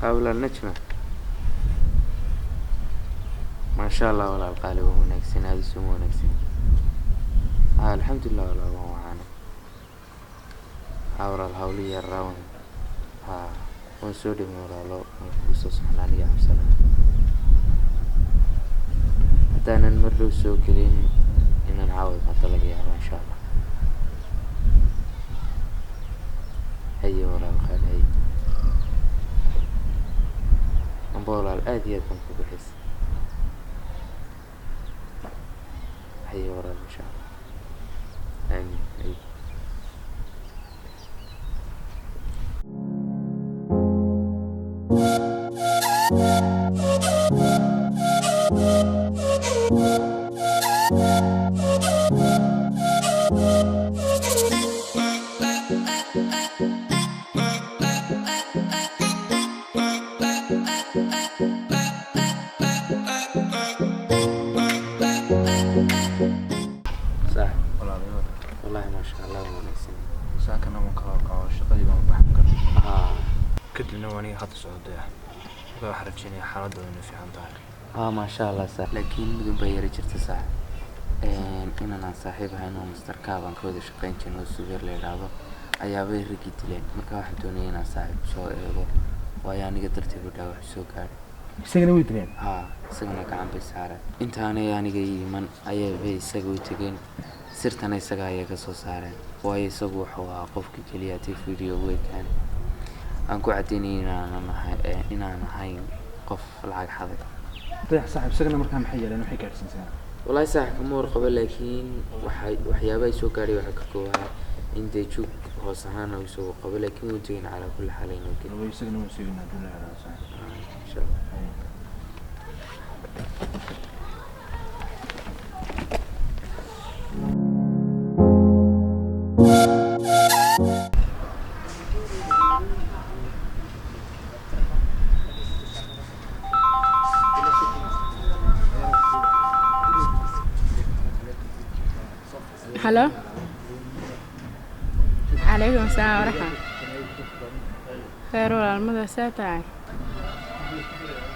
Walaal Najma, maasha Allah walaal qaali, waan wanaagsan, aada isuma wanaagsan. Haa, alxamdulilah walaal, waan wacaana. Haa walaal, hawli yaraa waan, haa waan soo dhawin walaalo, waan kugu soo socnaa aniga cabsana. Haddaanan mar dhow soo gelin inaan caawa imaado laga yaaba, insha Allah. Haye walaal qaali, haye amba walaal, aad iyo aad baan kugu xiisay. Haye walaal, insha Allah, aamin. Haye. Sax. Walaalayaal. Wallahi maasha Allah, waan wanaagsan. Saakana waan kala kaco, shaqadii baan baxan karay. Haa. Kadibna waan aniga hadda socday. Marka waxaan rajeynayaa xaaladooda inay fiican tahay. Haa, maasha Allah sax, laakiin midun baa yara jirta sax, inaan aan saaxiib ahayn oo Master Kaab aan ka wada shaqayn jirno oo Subeer la yidhaahdo ayaabay raggi dileen. Marka waxaan doonayay inaan saaxiib soo eego, waayo aniga darteed buu dhaawac soo gaadhay. Isagana way dileen? Haa, isagana gacan bay saareen. Intaanay aniga ii iman ayaybay isaga u tegeen, sirtana isaga ayay ka soo saareen, waayo isagu wuxuu ahaa qofka keliya hatay video wekaan aan ku caddaynayay inaanan ahay, inaan ahayn qof lacag xaday. Dayax saaxiib, isagana markaa maxay yeeleen, waxay gaadhsiisaan? Wallaahi saaxiib, kama warqabo, laakiin waxay waxyaabaha soo gaadhay waxaa ka koowaha in dee jug hoos ahaan uu isagu qabo, laakiin wuu tegin calaa kulli xaal inuu gelin. Laba isagana waan suginaa hadduu la helo saaxiib. Insha Allah. Halo, calaykum asalaam waraxma. Khayr walaalmada, saa tahay?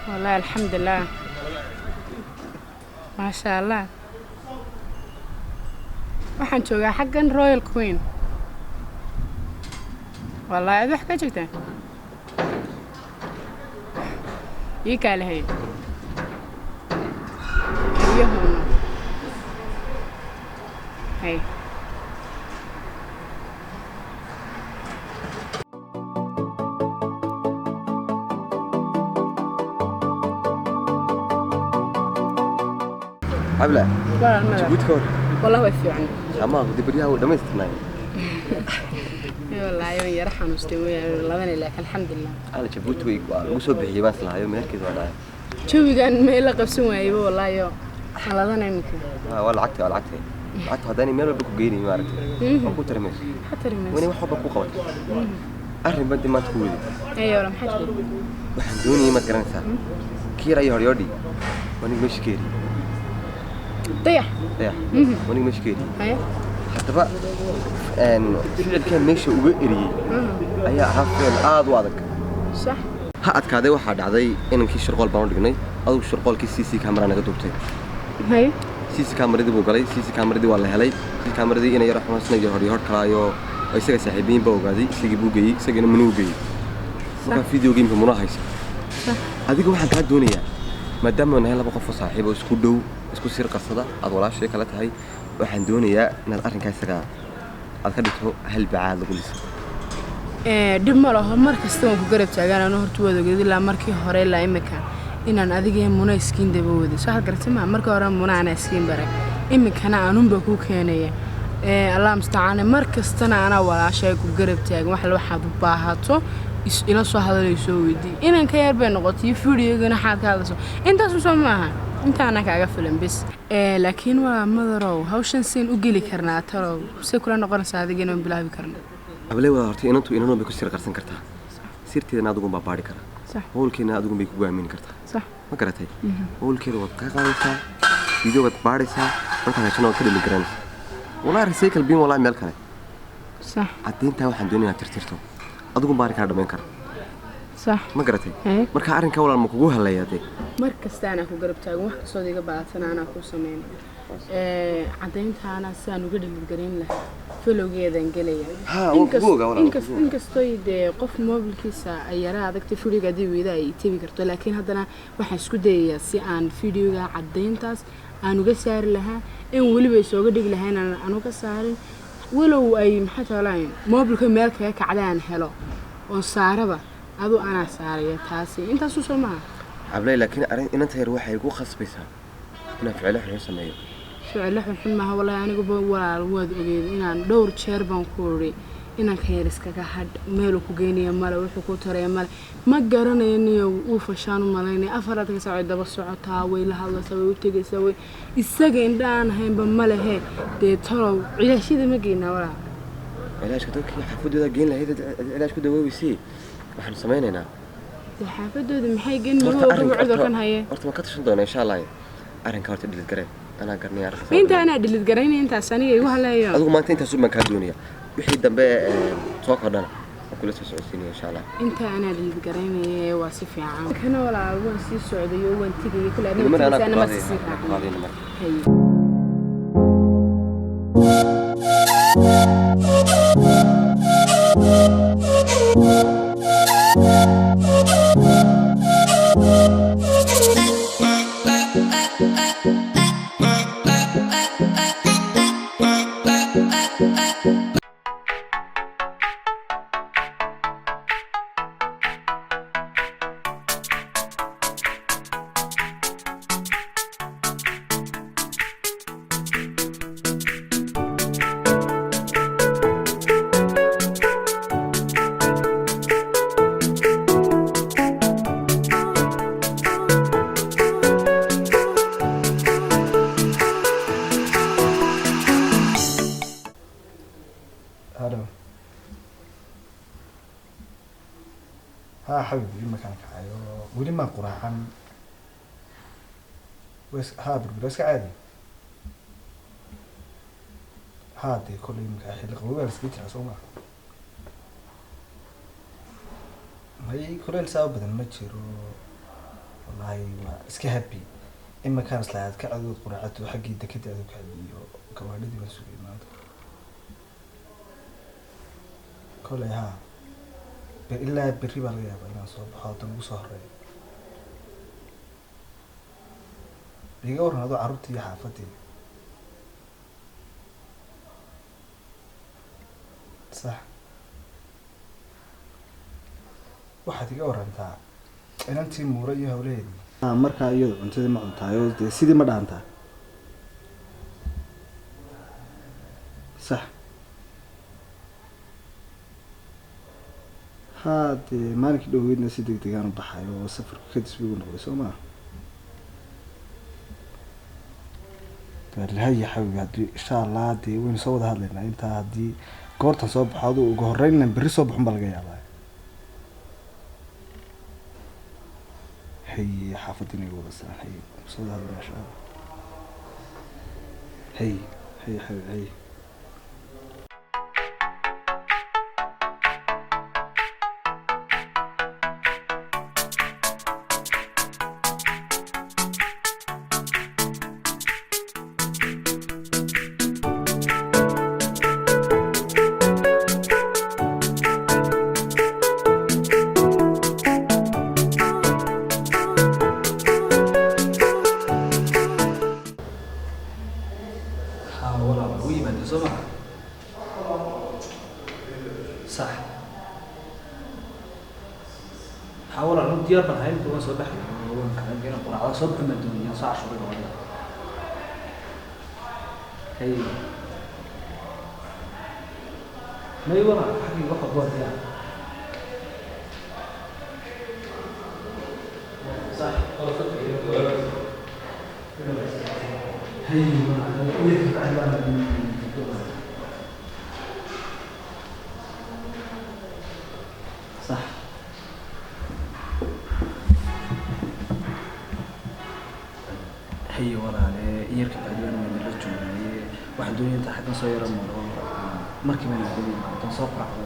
Wallahi alxamdulilah, maasha Allah. Waxaan joogaa xaggan Royal Queen. Wallahi aad wax ka jirtaa ii kaalahay hayahuuna hay. Cabla. Walaalmada. Jabuuti ka hor. Wallahi way fiican. Ama dibaryaha way dhammaystirnaay. Wallaahi waan yara xanuustay weyaan labana, laakiin alxamdulilah. Ala Jabuuti way waa lagu soo bixiyey baan islahayo, meherkeed waa dhacay. Jawigan meel la qabsan waayeyba wallaahi, waan ladana iminka. Waa lacagta, waa lacagta, lacagta haddaanay meel walba ku geynayn, maaragtay, waa ku tarimayso. Maxaa tarimaysa? Wani wax walba ku qabatay arrin baan dib maanta ku weday. Haye wala, maxaa jira? Waxaan doonayay, maad garanaysaa, kiir ayo horyoodhi wanig meesha ka eriyey. Dayax. Dayax wanig meesha ka eriyey. Haye. Haddaba ficilkan meesha uga eriyey ayaa ahaa ficil aad u adag. Sax. Ha adkaaday. Waxaa dhacday inankii shirqool baan u dhignay, adugu shirqoolkii CC camera naga duubtay. Haye. CC cameradii buu galay, CC cameradii waa la helay. CC cameradii inay yaro xumaysna iyo horyo hor kalaayo oo isaga saaxiibiyiin baa ogaaday, isagii buu geeyey, isagana munuu geeyey. Markaa video gameka muna haysa. Adiga waxaan kaa doonayaa, maadaama nahay laba qof oo saaxiib oo isku dhow, isku sir qarsada, aad walaashay kala tahay, waxaan doonayaa inaad arrinkaa isaga aad ka dhigto hal bacaad lagu liso. Dhib ma laho, mar kasta waan ku garab taagaan. Anu horta waad ogeed ilaa markii hore ilaa imika inaan adiga iyo Muna iskiin daba waday, soo waxaad garatay maa? Markii hore Muna anaa iskiin baray, iminkana anunba kuu keenaya. Allah mustacaane, mar kastana anaa walaashay ku garab taagan. Wax waxaad u baahato ila soo hadalay, soo weydii. Inanka yar bay noqotay iyo fiidiyogana xaad ka hadlayso intaasu soo maaha, intaana kaaga filan bis. Laakiin waa madarow, hawshan seen u geli karnaa talow? See kula noqonaysaa adiga inaan bilaabi karno? Habley wada horta inantu inanun bay ku sir qarsan kartaa, sirteedana adigun baa baadhi karaa. Sax. Howlkeedna adigun bay kugu aamini kartaa. Sax. Ma garatay? Howlkeeda waad ka qaadaysaa, video waad baadhaysaa, markaad heshana waad ka dhimi garanaysaa. Walaa recycle bin, walaa meel kale. Sax. Caddayntaa waxaan doonaya inaad tirtirto, adigun baa arrinkaa dhammayn kara. Sax. Ma garatay? Haye. Marka arrinka walaal ma kugu halayaa dee? Mar kasta anaa ku garab taagan, wax kastood iga baatana anaa kuu sameynaya. Caddayntaana sidaan uga dhiirigelin lahaa falowgeedan gelaya. Ha, waan kugu ogaa walaal, waan kugu ogaa. Inkastoo dee qof mobilkiisa ay yara adagta videoga haddii weyda ay tebi karto, laakiin haddana waxaan isku dayayaa si aan videoga caddayntaas aan uga saari lahaa, in weliba isooga dhigi lahaa inaan aan uga saarin, walow ay maxaa toolayn mobilka meel kaga kacda aan helo oon saaraba aduu anaa saaraya taasi intaasu soo maaha. Cablay, laakiin arrin inanta yar waxay igu khasbaysaa inaan ficilo xun sameeyo. Ficilo xunxun maaha wallaahi, aniguba walaal waad ogeyd inaan dhowr jeer baan ku idhi inanka yar iskaga hadh, meeluu ku geynaya male, wuxuu ku taraya male, ma garanayo niyo uu fashaan u malaynaya. Afaraad ka saac daba socotaa, way la hadlaysaa, way u tegaysaa, way isaga indha aan haynba ma lehe. Dee talow cilaashyada ma geynaa walaal? Cilaashka dadkii xaafadooda geyn lahayd aad cilaash ku dawoobaysay, waxaanu samaynaynaa. Dee xaafadooda maxay geyn? Horta mahow arrinka cudurkan haye. Horta waan ka tashan doonaa insha Allah. Arrinka horta dhilid garee, anaa garanaya arrinka. Inta anaa dhilid garaynaya, intaas aniga igu haleeyo. Adigu maanta intaas baan kaa doonaya, wixii dambe soo kordhana waan kula soo socodsiinaya insha Allah. Inta anaa dhilid garaynaya waa si fiican kana walaal, waan sii socday oo waan tegayay kule. Mar anaa ku ma qaadaya, sii anaa ku raacin. qaadayna marka. Haye. Halo. Haa xabibi, imakaan kacayo, weli maan quraacan. Haa, burbur waa iska caadi. Haa dee kolley iminka xilli qaboobaha la iskaga jiraa soo maa, may kuleyl saa u badan ma jiro. Wallaahi waa iska happy iminkaan, isla aad ka cadood quraacato xaggii dekada aad u kacdiyo gawaadhidii baan sugay maanta kolley. Haa, ilaa berri baa laga yaabaa inaan soo baxo hadda ugu soo horeeyo. Iga warran adoo carruurtii iyo xaafadii? Sax. Waxaad iga warantaa inantii muura iyo hawlaheedii markaa, iyadu cuntadii ma cuntaayo dee sidii ma dhaantaa? Sax. Haa dee maalinkii dhoweydna si deg degaan u baxay oo safarku kadis buu igu noqday soo maa. Haya xabibi, haddii insha Allah dee waynu soo wada hadlaynaa intaa haddii goortan soo baxo aduu ugu horreyn inaan berri soo baxun baa laga yaabaa. Haye, xaafadda inay wada salaan. Haye, soo wada hadlaynaa insha Allah. Haye haye xabibi, haye. Haa walaal, ugu yimaada soo maha? Sax. Haa walaal, anu diyaar baan ahay, imika waan soo baxay, waan kacay inaan quraacda soo baxo maan doonaya soo cashuray gawaadhida. Hay may walaal, xaggii waxa ku diyaar. Sax hay walaal, wiilka kacay baan. Sax. Haye walaale, yarka bacdi waan la joogaaye, waxaan doonaya intaan xaggan soo yaro maro markiiba inaan geli imaado soo quracdo.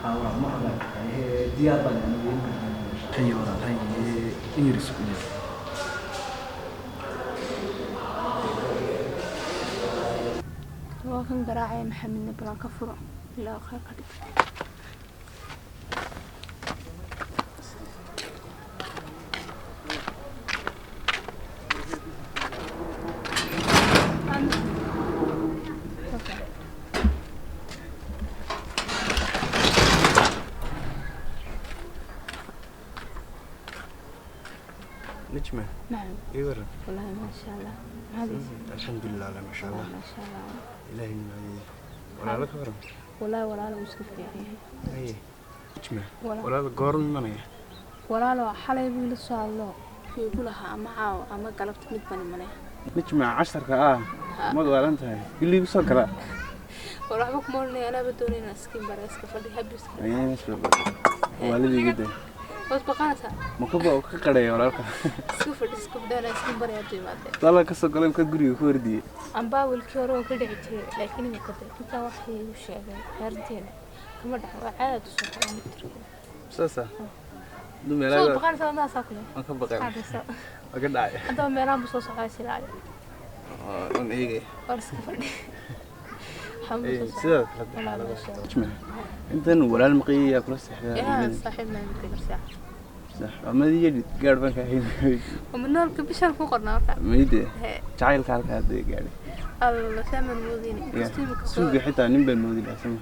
Haa walaal, mar hore diyaar baan anigu. Haye walaal, haye, in yar isugu yar. Waa kan garaacaya Maxamedna, balan ka furo ilaa khayr ka dhig. نجمة. نعم. اي ورا. والله ما شاء الله هذه. الحمد لله، لا ما شاء الله. ما شاء الله. إلهي معي ولا لك ورا. والله walaalo wuu iska fiican yahay. اي نجمة. Walaal. ولا goor imanaya? Walaalo, xalay buu ila soo hadlo, wuxuu igu lahaa ama caawa ama galabta mid baan imanaya. نجمة, casharka ah maad waalan tahay, giligu soo gala. War waxba kuma oranaya, anaaba doonay inaan iskiin bara, iska fadhi habiska. Waalidayga de. Waad baqanaysaa. Ma ka ka qaraya walaalka? Iska fadhi, iska fadhi, anaa iskiin baraya hadduu imaadee. Dala ka soo galay ka guriga ku wardiyay. Ambaa wiilkii hore waan ka dhici jiray, laakiin imika de intaa waxay igu sheegeen xeerteena kama dhaco, waa caad u soo qoran mitirka. Saasa du soo meelaha baqanaysaa wadnahaasaa kule. Waan ka baqay. Cadayso. Waan ka dhacay. Haddaba meelahan buu soo socdaa, is ilaali. Waan eegay. War iska fadhi. Waxba ma soo socdo. Sidaa kala. Walaal, ma sha Allah. Najma, intan walaal maqiyaa kula seexdaa? Yaa saaxiib naa midka garsaa. Sax amadi yadhi gaadh baan ka haynay. Uma noolka bishaan ku qornaa horta. Mayde. Hee. Jacaylka halka hadda gaadhay. Alla saaman moodini inkastoo imika soo Suuga xitaa nin baan moodi lahaa sama.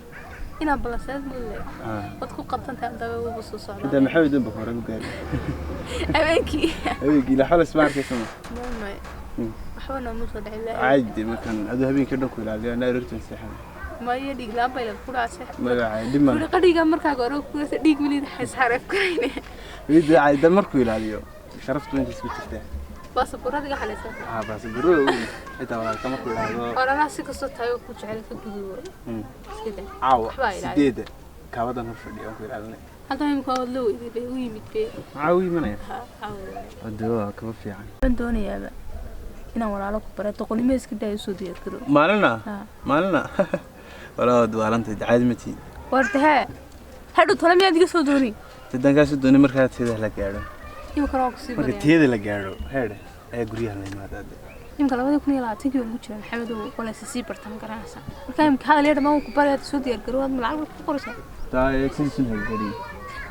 Inaa balanseed moodi lahayd. Ah. Waad ku qabtantahay, haddaba wuuba soo xitaa socdaa. Maxamed unba hore ku gaadhay. Habeenkii. Habeenkii ilaa xola isma arkaysa ma. May, waxba nooma soo dhicin ilaa. Caadi markaan aduu habeenkii dhan ku ilaaliyo, anaa aroortan seexan. Maya, dhiig laan bay ku dhacay. Magacay dhib ma. Qadhiga markaa hore ku dhiig milid xareef karayne. Mayde, caadi markuu ilaaliyo sharaftu intaas ku jirtaa. Baasaboorada iga xalaysan. Ah, baasaburo xitaa walaalka markuu ilaaliyo. Ololaha si kastoo tahay oo ku jecel ka gudubo. Iska daa. Caawa. Waxbaa ilaaliyo. 8 kaabadan hor fadhiya waan ku ilaalinay. Hadda imika waad la weyday bay u yimid bay. Maxaa u imanaya? Ha, caawa. Hadda waa kaba fiican. Waxaan doonayaaba inaan walaalo ku bara doqonnimo, iska daayo, soo diyaar garow. Maalina. Ha. Maalina walaa waad waalantay, caadi ma tiid. Warta hee, hadhow tole miyaad iga soo dooni? Sidaan kaa soo doonay markaa teeda la gaadho. Imika waan kusii Marka baraya. teeda la gaadho heedhe ayaa guryaha la yimaada. Imika 2020-kii baan ku jiraa, Maxamed, oo walaysa sii barta, ma garanaysaa? Marka imika hadal yar dhammaan waan ku baraya, soo diyaar garow, aad ma lacag ku qoraysaa? Taa sidiisun hagariye.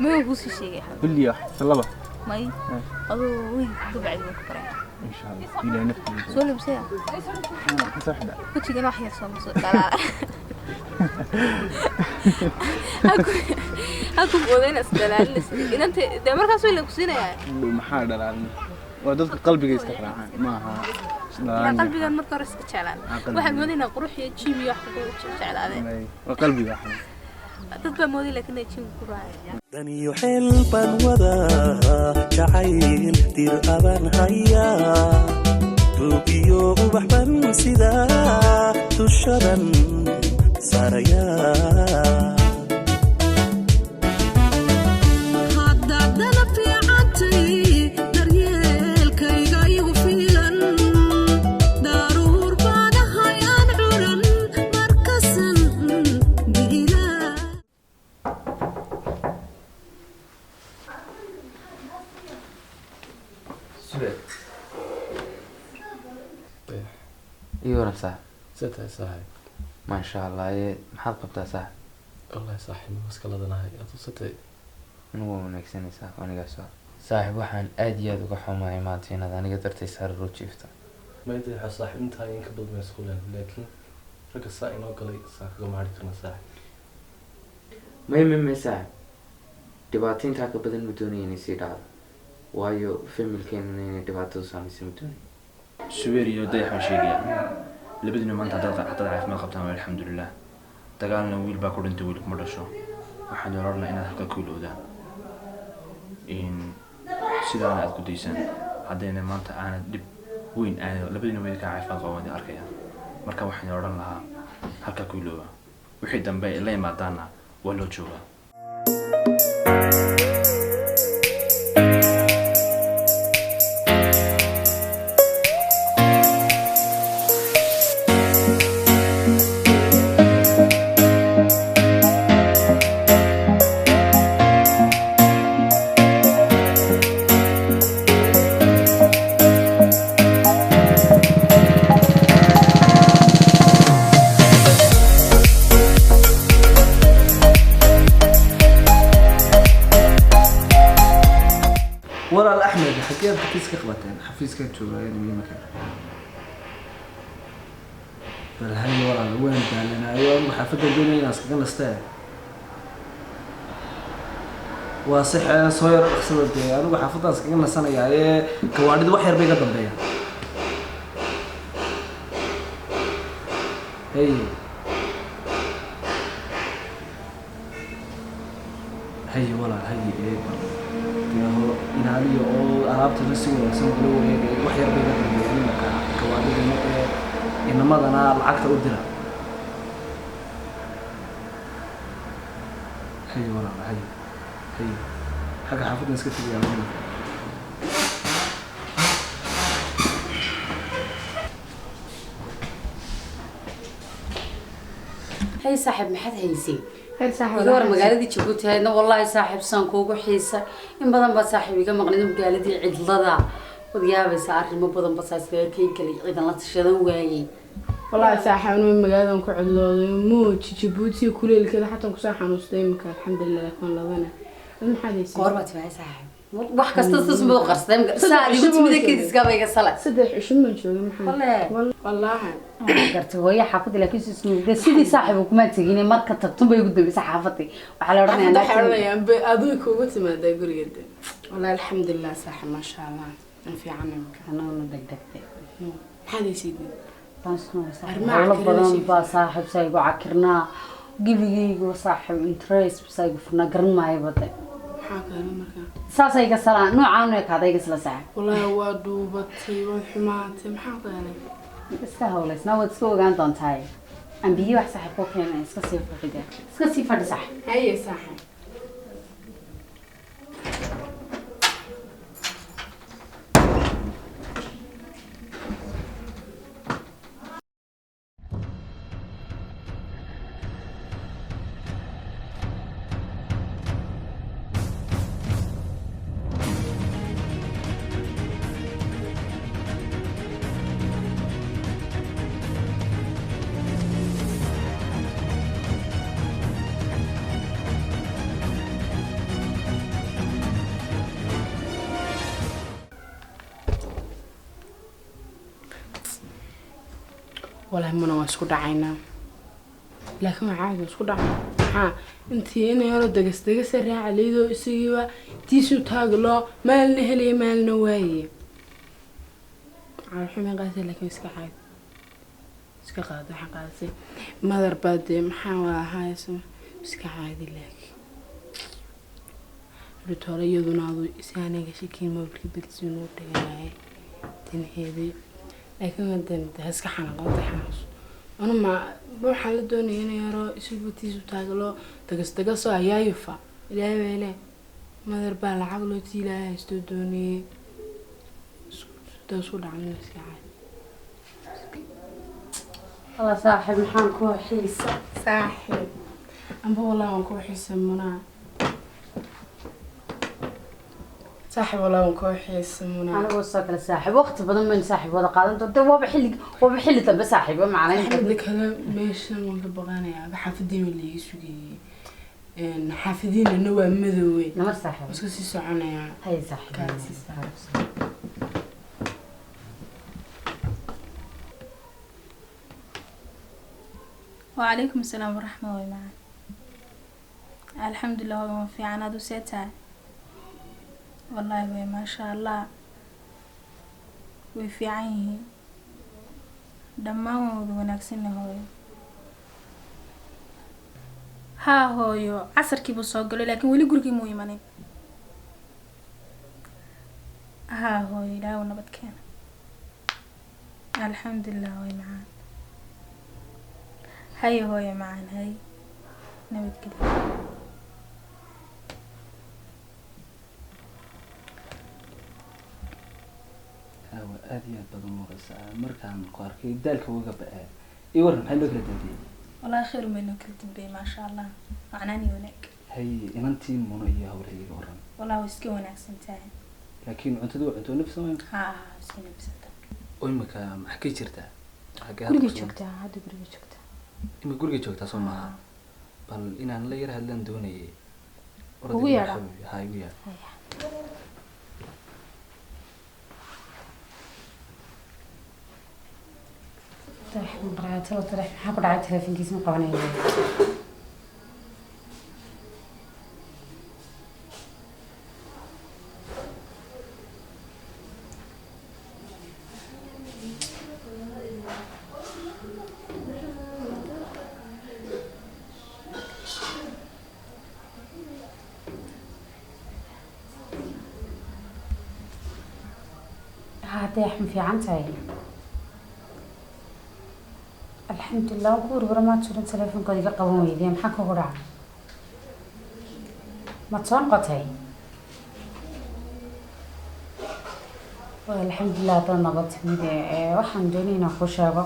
May, waan kuusii sheegay hadda. Kulliya wax laba. May, adoo wiilka ka bacdi waan ku baraya. Insha Allah ilaa naftiisa. Soo labsaya. Soo xidha. Wejigana wax yar sooma soo dhalaa haku moodayna isdhalaalinaysa inanta dee, markaas way la ku siinayaa. Maxaa dhalaalin? Waa dadka qalbiga iska raacaan maaha. Ilaa qalbigan marka hore iska jeclaan. Ah, qalbiga. Waxaan moodaynaa qurux iyo gym iyo wax kugu jeclaadeen. Waa qalbiga wax. Dad baa mooday, laakiin ay gym ku raacay. Daniyo xeel baan wadaa, jacayl dir abaan hayaa, duug iyo ubax baan sidaa dushadan saarayaa. Haddaad dana fiicantay, daryeelkayga igu filan, daruur baanahay aan curan markasan diila. Subeer, ii waran saaxib. See tahay, saaxiib? Maasha Allah, ee maxaad qabtaa, saaxib? Wallahi saaxiib, maskaladanahay aduu satay. Anigu waa wanaagsanay saaxib, anigaas waa saaxib. Waxaan aad iyo aad uga xumahay maanta inaad aniga dartay sariir u jiifto. Mayda waxa saaxiib, intaa in ka badan ma iskuuleen, laakiin ragga saa inoo galay saa kaga maari karna, saaxiib. May, may, may saaxib, dhibaato intaa ka badan ma doonaya inay sii dhacdo, waayo familkeenana inay dhibaato u saamaysa ma doonayo. Subeer iyo Dayax baan sheegayaa, labadiina maanta haddaad caafimaad qabtaan waa alxamdulilah. Dagaalna wiil baa ku dhintay, wiil kuma dhasho. Waxaan odhanaa inaad halka ku ilowdaan in sidaana aad ku daysaan, haddayna maanta aanad dhib weyn aanad labadiina wiil ka caafimaad qaba waan idin arkaya. Marka waxaan odhan lahaa halka ku ilooba, wixii dambe ay la imaadaanna waa loo joogaa. Xageed xafiiska qabateen? Xafiiskan joogaa inuu imika. Bal haye walaal, waan daalanaayo, anigu xaafadda doonaya inaan iskaga nastee. Waa sax, soo yar dhaqsada dee, anigu xaafaddan iskaga nasanayaa ee gawaadhida wax yar bay iga dambeeyaan. Haye haye walaal, haye ee bal dee ho ilaaliyo oo alaabtana si wanaagsan ula wareegaya, wax yar bay iga dambeeyaan imika gawaadhidana ee inamadana lacagta u dira. Haye walaal, haye haye, xagga xaafaddan iska tegayaa imika. Hay saaxiib, maxaad haysay? Khayr saaxiib. Iga war magaaladii Jabuuti haydna. Wallaahi saaxiib, saan kuugu xiisa in badan baa saaxiib iga maqnayd magaaladii cidlada. Waad yaabaysaa, arrimo badan ba saa iskaga keen galay, ciidan la tashadan waayey. Wallaahi saaxiib, anuu magaaladan ku cidlooday muuji Jabuuti kuleelkeeda xataa kusoo xanuustay. Imika alxamdulilah, laakiin labana. Ad maxaad haysay? Goor baad timahay saaxiib? Wax kasta sas ma qarsaday saa igu timida kediskaaba iga sala. 3 cisho ma joogin, maxaa? Walle. Wallaahi. Gartay hooyo xaafadda, laakiin si sidii saaxiib kuma tegin. Marka tagtun bay ugu dambeysay xaafadii, waxaa la xaafadda waxay odhanayaa odhanayaan ba adiga kuugu timaadaa guriga de. Wallaahi alxamdulilah saaxiib, maasha Allah, in fiican imika. Anaguna degdegtay. Maxaad haysay? Arrimaha howlo cakirina badan sheeg. Baa saaxiib saa igu cakirnaa, gebigaygu saaxiib interest saa igu furnaa, garan maayo bade. Maxaa keenay markaa? Saasay iga salaan noocaan u ekaaday iga sala saaxiib. Wallaahi waa dhuubatay, waad xumaatay, maxaa keenay? Iska howlaysnaa, waad iska ogaan doontaa. Aan biyo wax saaxiib ku keenay, iska sii fadhida, iska sii fadhi saaxiib. Haye saaxiib. Wallaahi muna waan isku dhacaynaa, laakiin waa caadi, waan isku dhacay. Maxaa intii ina yaro degas degasa raaca liidoo isagiiba tiisu taaglo, maalina helaya maalina waaye, caloolxumay qaatay, laakiin iska caadi, iska qaado. Waxaa qaadatay madar baa dee, maxaa waa ahayso, iska caadi. Laakiin ritoole iyaduna adu si aniga shakiin mobilka bedsiin uu dhiganayay tinheedii, laakiin hadan de iska xanaaqontay, xanuunso. Anu ma waxaan la doonaya in yaro isagu tiisu taaglo dagas dagasoo ayaayufa ilaahay baa ilaa madar baa lacag loo tii ilaahay haystoo doonayay isku dhacno, iska caadi. Alla saaxiib, maxaan ku xiisa. Saaxiib amba walaa waan ku xiisa munaa. Saaxiib walaa waan ku xiisa munaa. Anigoo soo kale saaxiib, waqti badan baynu saaxiib wada qaadan doonta. Waaba xilli, waaba xilli dambe saaxiib macnaynta. Xilli kale meeshan waan ka baqanayaa, xaafadiina liiga sugayay, xaafadiinana waa madowey. Nama saaxiib. Waan iska sii soconayaa. Hay saaxiib. Kaasi saaxiib. وعليكم السلام ورحمة الله. معنا الحمد لله هو في عناد وسيتها. والله وي ما شاء الله way fiican yihiin dhammaan, waan wada wanaagsanna hooyo. Haa hooyo, casarkii buu soo galay, laakiin weli gurigii muu imanin. Haa hooyo, ilaahu nabad keena. Alxamdulilah hooyo macaan. Haye hooyo macaan, hay, nabadgelyo. Aawa, aad iyo aad baad u muuqaysaa. Markaan ku arkay daalka uga ba'ee. Ii warran, maxay noo kala dambeeyey? Wallahi khayr maynoo kala dambeeyey, maasha Allah, macnaan iyo wanaag. Hay, inantii Muno iyo hawlaha iga warran. Wallahi way iska wanaagsan tahay. Laakiin cuntadu waa cunto nafs samayn. Haa, iska nabsanta. Oo imika maxaa ka jirtaa? Xaggee hadda Guriga ku sugan? Joogtaa hadda, guriga joogtaa. Imika guriga joogtaa soo maaha? Bal inaan la yar hadlaan doonayay. Ugu yeedha? Haa, igu yeedha. Haya. Dayax ma qaraayo, talo dayax maxaa ku dhacay? Teleefonkiisa ma qabanayo. Haa, dayax, ma fiican tahay? Alxamdulilah. Waan ku warwara, maad jirin, teleefonkooda iga qaban weydee. Maxaa kugu dhacay? Maad soo noqotay? Waa alxamdulilah haddaad nabad timid. Ee waxaan doonaya inaan kuu sheego,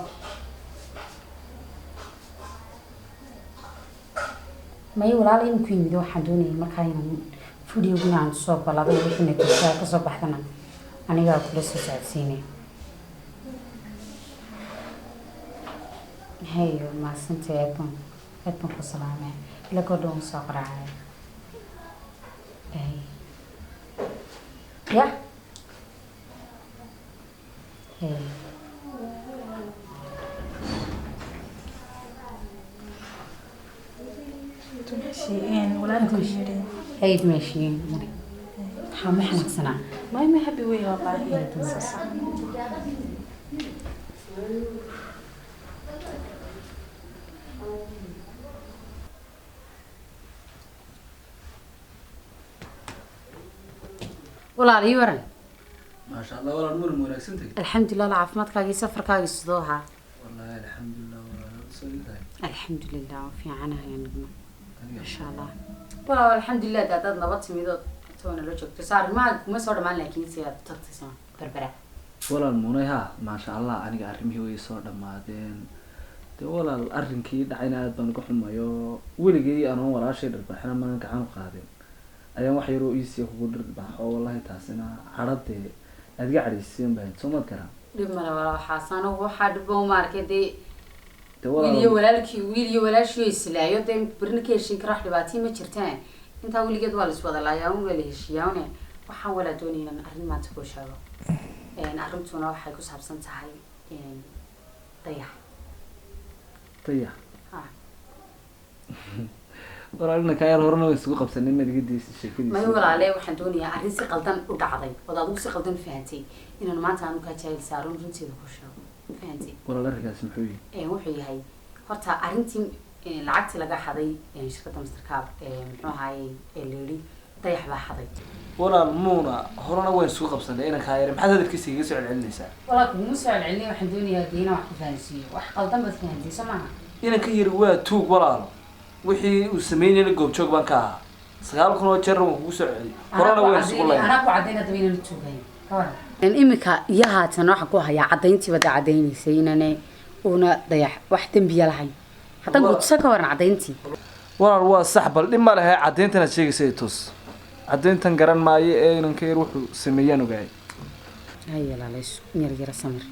may walaal in ku yimid. Waxaan doonayay markaa inaan videoguna aan soo baladay, wixii natiijada kasoo baxdana anigaa kula soo socodsiinay. Hayo, mahadsantahay, aad baan ku salaamay. Ila goordhow waan soo qaraacay. Hay ya, hay. Walaalku yidhi. Hayd meeshiin maxaa ma xanaaqsanaa? May, ma happy wey wallahi. Saas. Walaal, ii waran. Maasha Allah, walaal, muran wanaagsan tahay. Alxamdulilah, caafimaadkaagii, safarkaagii sidoo ahaa? Wallahi alxamdulilah, walaal, soo tahay. Alxamdulilah, waan fiicanahay aniguna, maasha Allah. Walaal, alxamdulilah hadaad nabad timid oo toona la joogto. Sa arrimaha kuma soo dhamaan, laakiin si aad tagtay soo Berbera. Walaal Munay, ha, maasha Allah, aniga arrimihii way soo dhammaadeen. Dee walaal, arrinkii dhacayna aad baan uga xumayo. Weligay anoon walaashay dharbaaxina maan gacan u qaadin ayaan wax yaroo iisiya kugu dharbaaxo. Wallahi taasina cadhadee aad iga cadhaysiin bahayd, soo maad garan. Dhib male walaal, waxaas anigu waxaa dhib uma arkay dee. Dee wiil iyo walaal walaalkii, wiil iyo walaashii islaayo dee berina ka heshiin kara, wax dhibaatay ma jirtaan. Intaa weligeed waa la iswada laayaa un, waa la heshiiyaa une. Waxaan walaa doonaya inaan arrin maanta kuu sheego. Arrintuna waxay ku saabsan tahay Dayax. Dayax? Ha. Walaal, inankaa yar horena way isugu qabsanay, maad iga daysid sheekadiisa. May walaale, waxaan doonayaa arrin si qaldan u dhacday ood adigu si qaldan fahantay inaan maanta aanu kaa jaahil saaron, runteeda ku sheego, fahantay? Walaal, arrinkaasi muxuu yihi? Wuxuu yahay horta arrintii lacagtii laga xaday shirkadda Mastercard, muxuu ahaayey, ee la yidhi Dayax baa xaday. Walaal Muuna, horena wayn isugu qabsanay inankaa yar, maxaad hadalkiisa igaga soo celcelinaysaa? Walaa, kuguma soo celcelinay. Waxaan doonayaa dee inaan wax ku fahansiiyo. Wax qaldan baad fahantay, soo maaha? Inanka yar waa tuug walaalo. Wixii uu sameynayna goobjoog baan ka ahaa. 9,000 oo jeer waan kugu soo celiyay, horena wayn isugu laynay. Anaa ku caddayn haddaba inaan tuugayn, ka waran imika iyo haatan? Waxaan ku hayaa caddayntiiba dee caddaynaysay inaan uuna Dayax wax dembiya lahayn. Haddaan kutusa, ka waran caddayntii? Walaal, waa sax, bal dhib ma lehe. Caddayntan aad sheegaysa i tus. Caddayntan garan maayo ee inanka yar wuxuu sameeyaan ogaay. Hay walaalays, yar yara samir.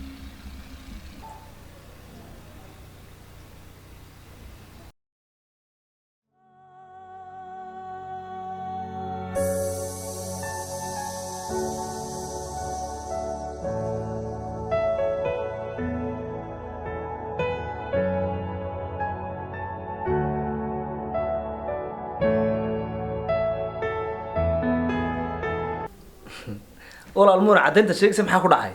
Walaal Muuna, caddaynta sheegaysa maxaa ku dhacay?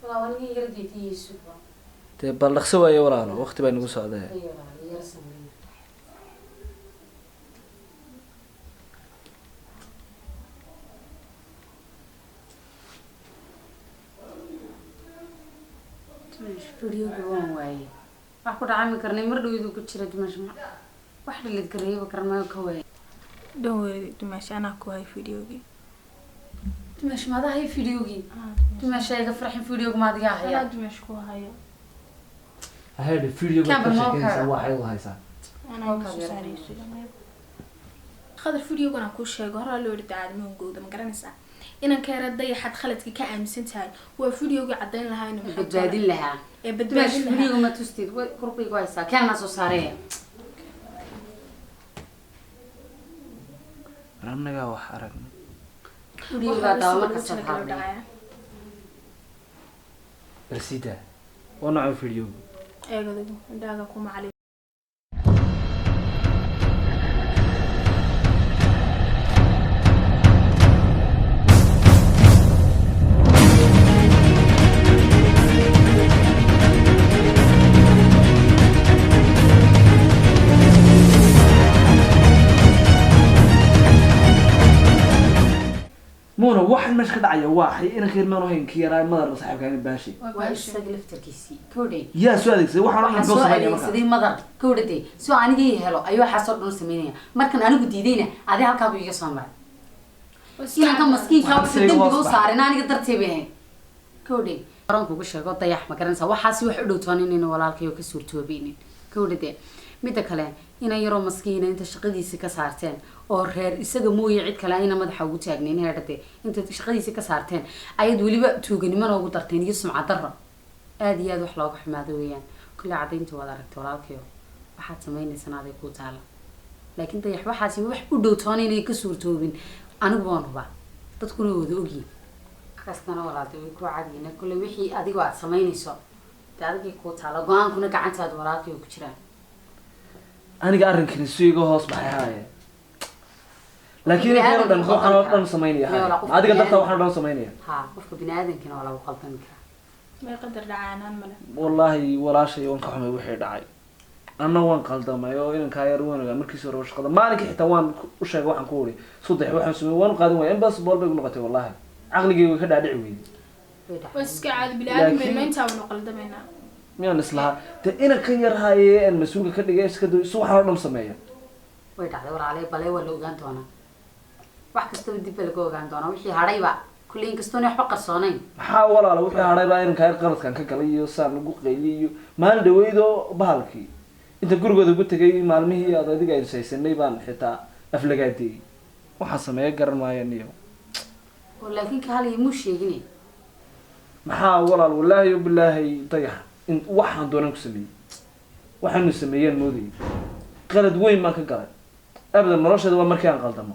Walaal, aniga yar geediyiisu. Dee bal dhaqso waaye walaalo, waqti baa nagu socday. Hay walaal, yar samir. Videoga waan waayey, wax ku dhacami karnay mar dhowdu ku jira. Dimash, ma wax dhilid gareeyaba karmayo ka waayey. Don't worry Dimash, anaa ku hay videogii. Dimash, maadahay videogii? Dimash, iga farxin, videoga maadiga haya? Anaa Dimash ku hayo. Ahayde, videoga Camera ka ma sheekeynaysaa kara. Waxay u haysaa. Anaa igu soo saarayso Khadar. Videogan aan kuu sheego horaa loo yidhi daacadnimo ma garanaysaa inanka yara Dayaxaad khaladka ka aaminsan tahay. Waa videogii caddayn lahaa inuu maxay Badbaadin lahaa. Ee Dimash, badbaadin lahaa. Videoga ma tustid? Way kurbaygu haysaa, keenaa soo saaraya. War annagaa wax aragnay. Videoga daawo marka soo qaadnay. Bal sii daa. Waa nooca video. Eeg adigu indhahaaga ku macalin. Muuna waxan meesha ka dhacaya waa xay inanka yar maanu hayn kii yaraa madar saaxiibkaaga baashi. Waa isaga laftarkiisii kowdhay. Yaa soo adeegsaday waxaan oo dhan waxaan soo soo sameynaya markaa. Adeegsaday madar kowdhade soo anigii helo ayuu waxaasoo dhan sameynaya. Markan anigu diidayna adi halkaabu iga soo maray inanka maskiinka Waxaan wuxuu sheegay dembiga hoos u bax. saarin aniga dartay bay ahayd kowdhay. Horan kugu sheego dayax, ma garanaysaa waxaasi wax u dhowtoon inayna walaalkayo ka suurtoobeynin kowdhade. Midda kale, inan yaroo maskiina inta shaqadiisi ka saarteen oo reer isaga mooye cid kale ayna madaxa ugu taagnayn heedhade, inta shaqadiisi ka saarteen ayaad weliba tuuganimona ugu darteen iyo sumcad darro aada iyo aada wax looga xumaado weeyaan. Kulle cadaynta waad aragtay walaalkayo, waxaad samaynaysana aday kuu taala. Laakiin dayax waxaasi wax u dhowtoona inay ka suurtoobin anigu waan hubaa, dadkuna wada ogyihin. Kastana walaaltay way ku cadiina kulle wixii adigu aad samaynayso dee adigay kuu taala, go-aankuna gacantaada walaalkayo ku jiraan. Aniga arrinkani si iga hoos baxay haaye, laakiin inanka yar oo dhan waxaan oo dhan samaynaya haaye. Adiga dartaa waxaan oo dhan samaynaya. Ha, qofka bini aadamkina waa lagu qaldami karaa. May qadar dhacaanaan male. Wallaahi walaashay waan ka xumay wixii dhacay, anna waan qaldamay oo inankaa yar waan ogaa markiisi hore shaqada maalinkii xitaa waan u sheegay, waxaan ku uri sudex waxaan sameeyey waan u qaadan waaya impossible bay igu noqotay. Wallaahi caqligayga way ka dhaadhici weyday. Waa iska caadi, bini-aadam baynu, intaa waynu qaldamaynaa. Miyaan islahaa dee inankan yar haye aan mas-uulka ka dhigay iska daw si waxaan oo dhan sameeya. Way dhacday walaalay, bale waa la ogaan doonaa, wax kastaba dib baa laga ogaan doonaa wixii hadhayba kulley, inkastoona waxba qarsoonayn. Maxaa walaala wixii hadhay baa inankaa yar qaladkan ka galay iyo saan ugu qayliyay iyo maalin dhaweydoo bahalkii inta gurigooda ugu tegay maalmihii aad adiga aynu saysanay baan xitaa aflagaadeeyey. Waxaan sameeya garan maayo niyo. Oo laakiin kaaliya muu sheegine. Maxaa walaal, wallaahi bilaahi dayax in waxaan doonan ku sameeyey, waxaanu sameeyeen moodayay qalad weyn baan ka galay abadan nolosheeda waa markii aan qaldamo,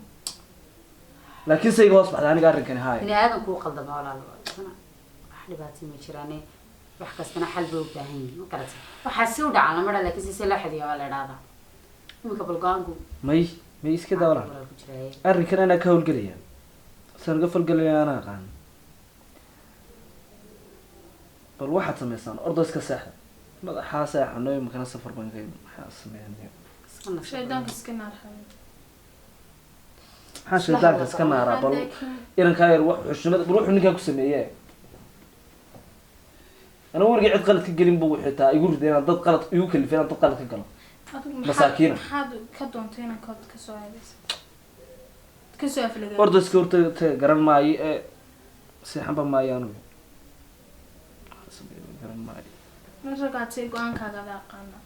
laakiin se iga hoos baxday aniga arrinkani haaya. Bini aadamku u qaldama walaal, wax dhibaato ma jiraane, wax kastana xal bay u baahan yihiin, ma garatay? Waxaa si u dhacan lama dha, laakiin si si loo xadiya waa la idhahdaa iminka bal go-aanku. May iska daa walaal. Walaal ku jiraaye. Arrinkan anaa ka howlgelaya, saan uga falgelaya anaa aqaan. Bal waxaad samaysaan ordo iska seexda, madaxaa seexano, iminkana safar baan ka maxaa sameeyaa? Shaydaanka iska naar xabiib. Maxaa shaydaanka iska naaraa? Bal inankaa yar wax xushmad bal wuxuu ninkaa ku sameeye, anigu wargii cid qalad ka gelin buu xitaa igu riday inaan dad qalad igu kalifay inaan dad qalad ka galo. Adigu maxaad Masaakiina. Maxaad ka doontay inaan kood kasoo aadaysa kasoo aflagaado? Ordo iska horta garan maayo ee seexanba maayo anigu. Waxaan sameeyo garan maayo. Maragaatay go-aankaaga ada aqaana.